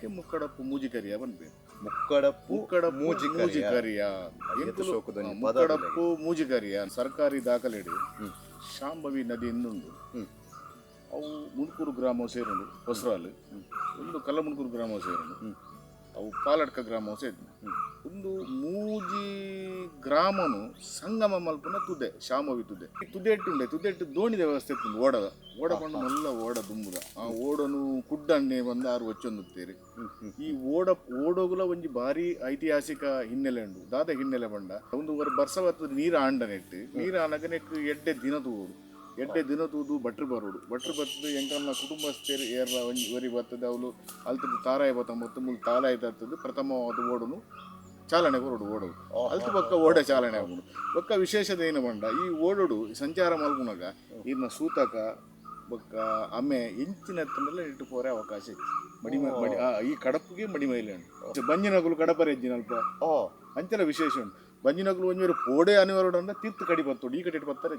ಐಕೆ ಮುಕ್ಕಡಪ್ಪು ಮೂಜಿಕರಿಯ ಪನ್ಪೆರ್. ಮುಕ್ಕಡಪ್ಪು ಮುಕ್ಕಡಪ್ಪು ಮೂಜಿಕರಿಯ. ಮೂಜಿಕರಿಯ. ಏತ್ ಶೋಕುದ ಒಂಜಿ ಪದ. ಮುಕ್ಕಡಪ್ಪು ಮೂಜಿಕರಿಯ ಸರ್ಕಾರಿ ದಾಖಲೆಡ್ ಶಾಂಭವಿ ನದಿ ಇಂದುಂಡು. ಅವು ಮುಂಡ್ಕೂರು ಗ್ರಾಮ ಸೇರುಂಡು ಹೊಸರಾಲ್, ಉಂದು ಕಲ್ಲಮುಂಡ್ಕೂರು ಗ್ರಾಮ ಸೇರುಂಡು, ಅವು ಪಾಲಡ್ಕ ಗ್ರಾಮ ಸೇರುಂಡು. ಉಂದು ಮೂಜಿ ಗ್ರಾಮನು ಸಂಗಮ ಮಲ್ಪುನ ತುದೆ ಶಾಂಭವಿ ತುದೆ. ಈ ತುದೆಟ್ಟು ಉಂಡೆ, ತುದೆಟ್ಟು ದೋಣಿದ ವ್ಯವಸ್ಥೆ ಇತ್ತುಂಡು. ಓಡದ ಓಡ ಪಂಡ ಮಲ್ಲ ಓಡ ದುಂಬುದ. ಆ ಓಡನು ಕುಡ್ಡಣ್ಣೆ ಬಂದು ಆರು ವಚ್ಚೊಂದುತ್ತೇರು. ಈ ಓಡ ಓಡೋಗುಲ ಒಂಜಿ ಭಾರಿ ಐತಿಹಾಸಿಕ ಹಿನ್ನೆಲೆ ಉಂಡು. ದಾದ ಹಿನ್ನೆಲೆ ಪಂಡ, ಒಂದು ಬರ್ಸ ಬತ್ತದ ನೀರು ಆಂಡ ನೆಟ್ಟು ನೀರು ಆನಗ ನೆಕ್ ಎಡ್ಡೆ ದಿನ ತೂವೊಡು. ಎಡ್ಡೆ ದಿನ ತೂದು ಭಟ್ರು ಬರೋಡು. ಭಟ್ರು ಬತ್ತದು ಎಂಕಲ್ನ ಕುಟುಂಬಸ್ಥರು ಏರ್ಲ ಒಂಜಿ ಒರಿ ಬತ್ತದ ಅವಳು ಅಲ್ತದ ತಾರಾಯಿ ಬತ್ತೊಂಬತ್ತು ಮುಲ್ ತಾರಾಯಿ ತತ್ತದು ಪ್ರಥಮವಾದ ಓಡನು ಚಾಲನೆ ಕೊರೊಡು. ಓಡೋಡು ಅಲ್ತು ಬೊಕ್ಕ ಓಡ ಚಾಲನೆ ಆಪುಂಡು. ಬೊಕ್ಕ ವಿಶೇಷದ ಏನು ಪಂಡ, ಈ ಓಡೋಡು ಸಂಚಾರ ಮಲ್ಪುನಗ ಈರ್ನ ಸೂತಕ ಬೊಕ್ಕ ಅಮೆ ಎಂಚಿನ ಎತ್ತಂಡಲ ಇಟ್ಟು ಪೋರೆ ಅವಕಾಶ ಇತ್ತು. ಮಡಿಮ ಮಡಿ ಈ ಕಡಪುಗೆ ಮಡಿಮೈಲೆ ಉಂಡು. ಬಂಜಿನಕುಲು ಕಡಪರೆ ಇಜ್ಜಿನಲ್ಪ ಅಂಚಲ ವಿಶೇಷ ಉಂಡು. ಬಂಜಿನಕುಲು ಒಂಜಿ ಪೋಡೆ ಅನಿವಾರ್ಯ ಅಂಡ ತೀರ್ಥ ಕಡಿ ಬತ್ತೋಡು, ಈ ಕಡೆ ಬತ್ತಾರೆ.